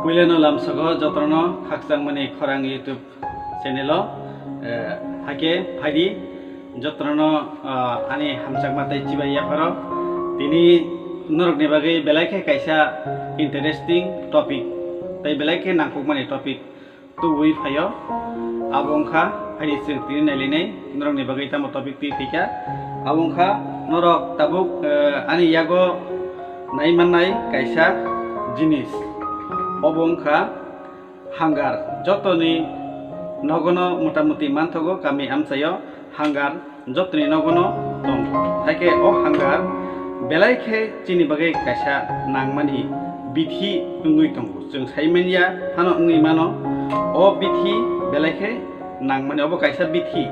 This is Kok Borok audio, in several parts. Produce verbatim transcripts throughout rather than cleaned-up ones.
Puilano lamsogo jotono khakchangmani khorang YouTube channel o, eh, hake phaidi jotono, ah, ani hamjakma tei chibai yapharo. Tini norokni bagwi belai khe kaisa interesting topic tei belai khe nangkukmani topic tubui phaio. Abo wngkha phaidi chwng tini nailinai norokni bagwi tamo topic twi phaikha. Abo wngkha norok tabuk, eh, ani yago nai mannai kaisa jinis. Obo wngkha hangar. Jotoni nogono motamuti manthogo kami amchaio hangar jotoni nogono tongo. Haikhe o hangar belai khe chini bagwi kaisa nangmani bithi wngwi tongo. Chwng sai manya phano wngwi mano, o bithi belai khe nangmani, obo kaisa bithi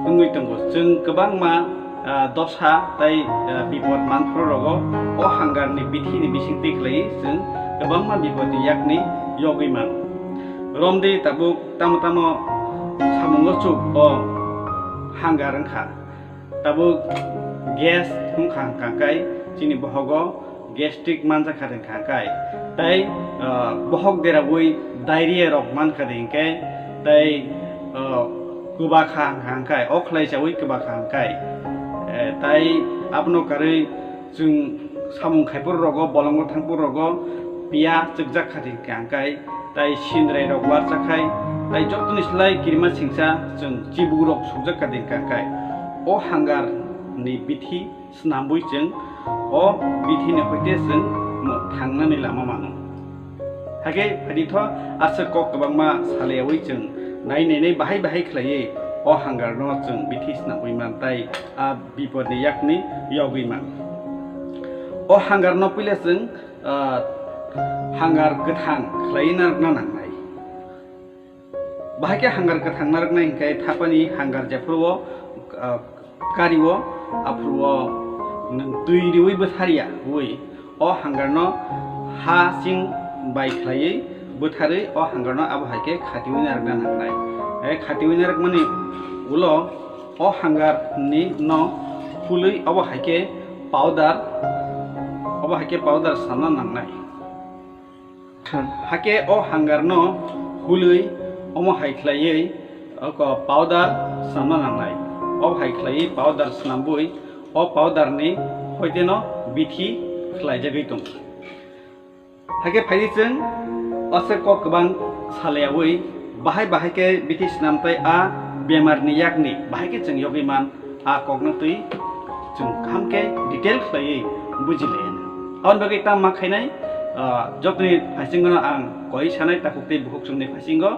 wngwi tongo. Chwng kwbangma, ah, dosa tei, ah, bipod manphro rogo o hangarni bithini bisingtwi khlaiwi chwng kwbangma bipodni yakni yogwi mano. Romdi tabuk tamo tamo samungo chuk o hangar wngkha. Tabuk gas wngkha hwnkha hwnkhe chini bohogo gastric manjakha hwnkha hwnkhe tei, ah, bohok deraui diarrhea rok mankha hwnkhe tei, ah, kwbakha hwnkha hwnkhe o khlai chaui kwbakha hwnkhe, eh, tei abono karwi chwng samung khaipur rogo, bolongo thangpur rogo piya chwkjak kha hwnkha hwnkhe tei sindrai rok warcha khai, tei jotoni slai kirima singsa chwng chibuk rok sukjak kha hwnkha hwnkhe o hangar ni bithi snambui chwng o bithi ni hoite chwng mo-, thangnani lama mano. Hake phaidi tho aswk kok kwbangma salaiyaui chwng nai nai nai bahai bahai khlaiwi o hangar no chwng bithi snambui man tei a bipod ni yakni yogwi man. O hangar no puila chwng, ah, hangar kwthang khlaiwi narwkna nangnai. Bahai khe hangar kwthang narwknai hwnkhe thapani hangar jephuru o, ah, kari o, aphuru o nwng twi riui bwthar ya ui o hangar no ha sing bai khlaiwi bwtharwi o hangar no abo hai khe khatiui narwkna nangnai. Eh, khatiui narwkmani ulo o hangar ni no phului obo hai khe powder, obo hai khe powder sana nangnai. Hake o hangar no hulwi omo hai khlaiwi oko powder sana nangnai. Obo hai khlaiwi powder snambui o powder ni hoite no bithi khlaijagwi tongo. Hake phaidi chwng o se kok kwbang salaiyaui bahai bahai khe bithi snam tei a bemar ni yakni bahai khe chwng yogwi man, a kokno twi chwng kaham khe detail khlaiwi buji lai. Aboni bagwi tamo ma khainai, ah, jotoni phaisingo no ang koi sanai takhuk tei bukhuk chwngni phaisingo.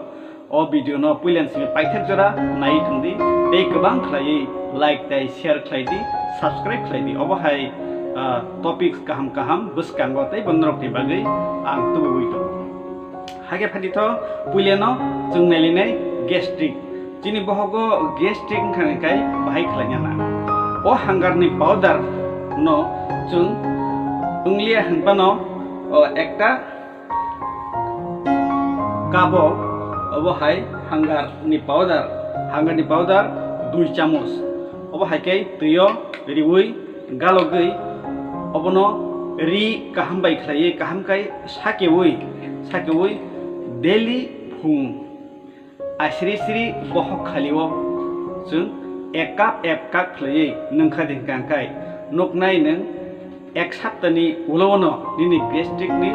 O video no puilan simi paithak jora nai thwng di, tei kwbang khlaiwi like tei share khlai di, subscribe khlai di. Obo hai, ah, topics kaham kaham bwskango tei bo norok ni bagwi ang tubui tongo. Hake phaidi tho puilano chwng nailinai gastric. Chini bohogo gastric wngkha hwnkhe bahai khlaina na. O hangar ni powder no chwng wngliya hwnphano, o ekta cup o obo hai hangar ni powder, hangar ni powder dui chamoch. Obo hai khe twi o riui galogwi obono ri kaham bai khlaiwi kaham khai sakeui, sakeui daily phung asri sri bohok khalio chwng ek cup ek cup khlaiwi nwngkha di hwnkha hwnkhe nuknai nwng ek saptani ulo-o no nini gastric ni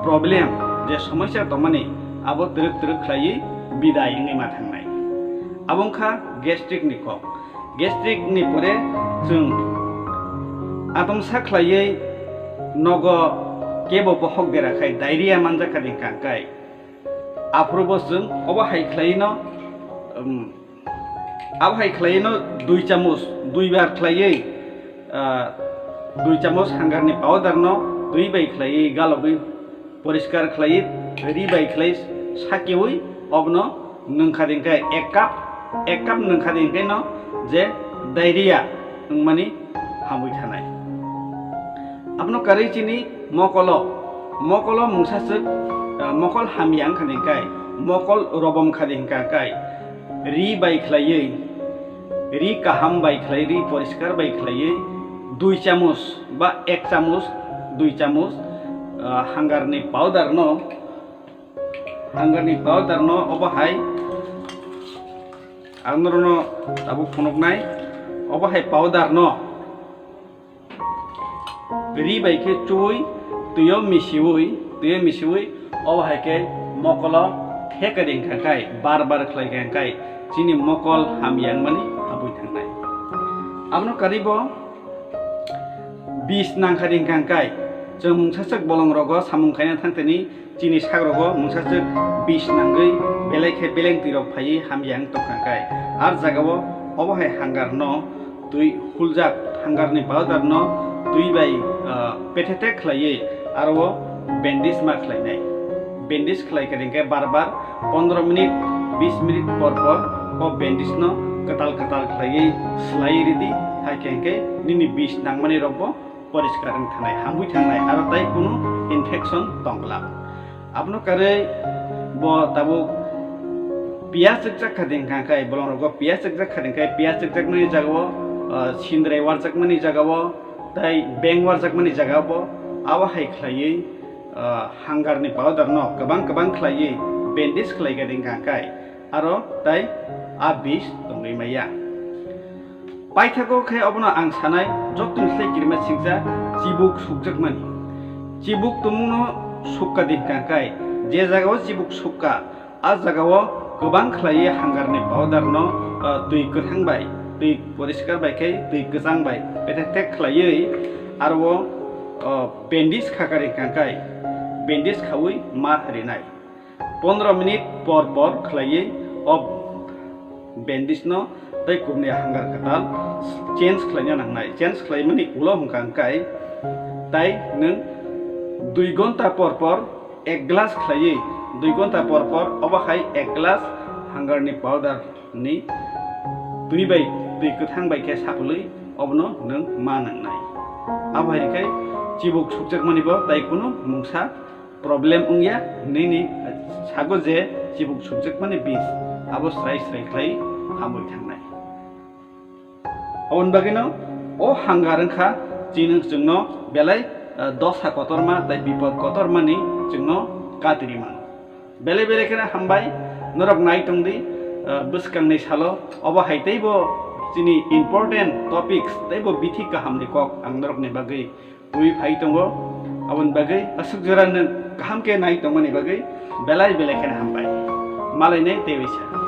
problem je somosya tongmani abo twrwk twrwk khlaiwi bidai wngwi ma thangnai. Abo wngkha gastric ni kok. Gastric ni pore chwng atomsa khlaiwi nogo kebo bohok dera khai diarrhea manjak kha di hwnkha hwnkhe aphuru bo chwng obo hai khlaiwi no, um, abo hai khlaiwi no dui chamoch, dui bar khlaiwi, ah, dui chamoch hangar ni powder no twi bai khlaiwi galogwi poriskar khlaiwi ri bai khlai sakeui obono nwngkha di hwnkhe ek cup, ek cup nwngkha di hwnkhe no je diarrhea wngmani hamwi thanai. Abono karwi chini mokolo, mokolo mungsa swk, ah, mokol hamya wngkha di hwnkhe, mokol robom kha di hwnkha hwnkhe, ri bai khlaiwi, ri kaham bai khlai, ri poriskar bai khlaiwi, dui chamoch ba ek chamoch, dui chamoch, ah, hangar ni powder no Hangarni powder no obo hai ang norokno tabuk phunuknai, obo hai powder no ri bai khe chuwi, twi o misiwi, twi o misiwi, obo hai khe mokolo theka di hwnka khe, bar bar khlai khe hwnka khe, chini mokol hamya wngmani habwi thangnai. Abono karwi bo bis nangkha di hwnka khe, chwng mungsaswk bolongrogo samung khaina thangtani, chini sagrogo mungsaswk bis nangwi belai khe beleng twirok phaiwi hamya wng tongkha khe, ar jagao obo hai hangar no twi huljak, hangar ni powder no twi bai, ah, pethetek khlaiwi aro o bandage ma khlainai. Bandage khlai khe hwnkhe bar bar pondro minute, bis minute por por o bandage no kwtal kwtal khlaiwi swlaiwi ridi, hai khe hwnkhe nini bis nangmani rokbo poriskar wng thanai, hamwi thangnai, aro tai kunu infection tong glak. Abono karwi bo tabuk piyaj chwkjak kha di hwnka khe, bolongrogo piyaj chwkjak kha di hwnka khe, piyaj chwkjakmani jagao, ah, sindrai warjakmani jagao, tai beng warjakmani jagao bo abo hai khlaiwi, ah, hangarni powder no kwbang kwbang khlaiwi bandage khlai kha di hwnka khe, aro tai a bis tongwi maya. Paithago khe obono ang sanai, jottoni slai kirima singcha chibuk sukjakmani. Chibuk tongmungno sukka di hwnka khe, je jagao chibuk sukka, a jagao kwbang khlaiwi hangarni powder no, ah, twi kwthang bai, twi poriskar bai khe twi kwchang bai pethetek khlaiwi aro o, ah, bandage kha kha di hwnka khe, bandage khawi ma rinai. Pondro minute por por khlaiwi o bandage no tei kubni hangar kwtal change khlaina nangnai. Change khlaimani ulo hwnka hwnkhe tai nwng dui gonta por por ek glass khlaiwi, dui gonta por por obo hai ek glass hangarni powder ni twi bai, twi kwthang bai khe sapulwi obono nwng ma nangnai. Abo hai khe chibuk sukjakmani bo tai kunu mungsa problem wngya, nini sago je chibuk sukjakmani bis abo srai srai khlai hamwi thangnai. Aboni bagwino o hangar wngkha chini chwngno belai, eh, dosa kotorma tei bipod kotormani chwngno katiri mano. Belai belai kheno hambai, norok nai tongdi, eh, bwskangni salo obo hai teibo chini important topics teibo bithi kahamni kok ang norokni bagwi twi phai tongo. Aboni bagwi aswk jora nwng kaham khe nai tongmani bagwi belai belai kheno hambai. Malainai tei waisa.